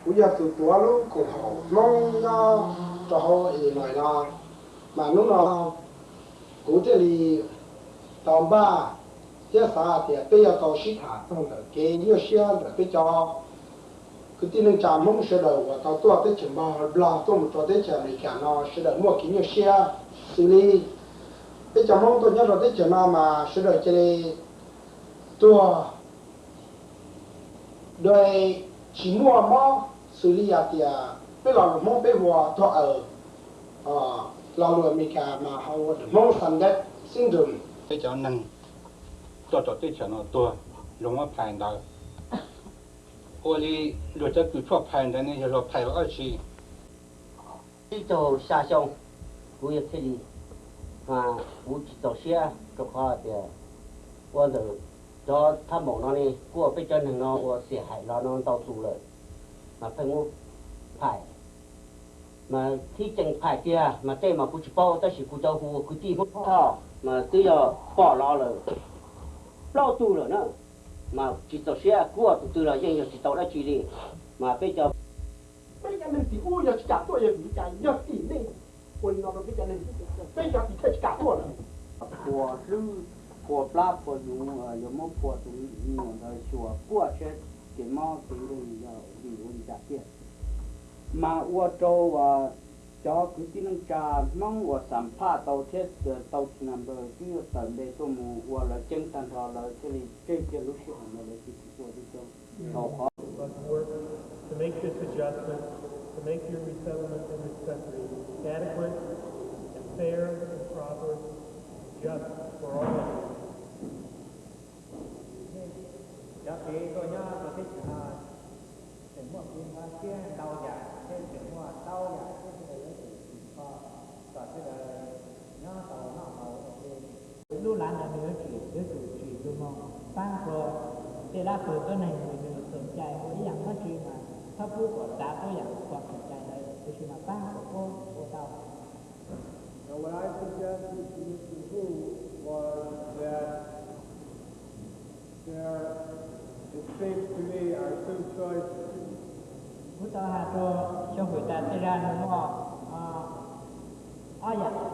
Kuv yog tus tuav lub koom haum Hmoob nyob rau hauv Illinois no, mas hnub no kuv thiaj li tau npaj thiab xav hais tias peb yuav tau sib tham txog ntawm kev nyuaj siab ntawm peb cov kwv tij neej tsa Hmoob sawv daws uas tau tuaj teb chaws Nplog tuaj mus rau teb chaws Amelikas no sawv daws muaj kev nyuaj siab xws li peb cov Hmoob tuaj nyob rau teb chaws no mas sawv daws cia li tuag dua tsis muaj mob xws li hais tias peb lo lus Hmoob peb hu ua tuag aws, lo lus Amelikas mas hu ua the Hmong Sudden Death Syndrome. Peb cov neeg tuaj rau teb chaws no tuag zoo muab phais ntawd, ua li luag cov kws tshuaj phais ntawd ne yog luag phais ua dab tsi? Ib caug xya xyoo, kuv yog thiaj li, mas kuv tsis txaus siab rau qhov tias ua ntawm cov thab maum no ne kuj ua peb cov neeg no ua xiam haim los no ntau tus lawm, mas pheej muab phais, mas thib cees phais tiag mas tej mas kuv tsis paub tab sis kuv cov hu ua kwv tij Hmoob Thoj mas twb yog pom los lawm plaub tug lawm na, mas tsis txaus siab kuj ua tus twg los yeej yog tsis tau dab tsi li, mas peb cov peb cov neeg tim ub yog tsis kam tuaj yog vim li cas, yog tim nej ua li no rau peb cov neeg, peb cov tim thiaj tsis kam tuaj lawm. Qhuas hlwb, qhuas plab qhuas nuv, yuav muab qhuas tus me nyuam ntawd xyuas puaj tshiab kev mob kev nkeeg yog vim ua li cas tiag. Mas ua rau cov kwv tij neej tsa Hmoob uas xam phaj tau thiab tau number twb tawm npe tuaj mus ua lawv ceeb tag nrho lawv thiaj li tseg kiag lub sij hawm ntawd lawv thiaj tsis tuaj teb chaws. Hau qhov Must work to make this adjustment, to make your resettlement in this country adequate and fair and proper and just for all of you. Cov kev tuaj nyob rau teb chaws no tseem muaj kev nkag siab ntau yam thiab tseem muaj ntau yam thiab sawv daws yuav tsum tsim kho kom sawv daws nyob tau noj haus ua ke. Lub lav ntawd nws yuav tsim, yuav tsum tsim tus moog paab rua tej dlaab tug tuab neeg nws xoom cai ua ib yaam dlaab tsi mas txhob pub kom txav puab yaam kom xoom cai ntawd, tab sis mas paab kom puab ua tau. So what I suggested to Mister Hu was that there, it seems to me our two choices. Kuv tau has rua Xyoo Fwm tas tej zag nws muaj ob yaam.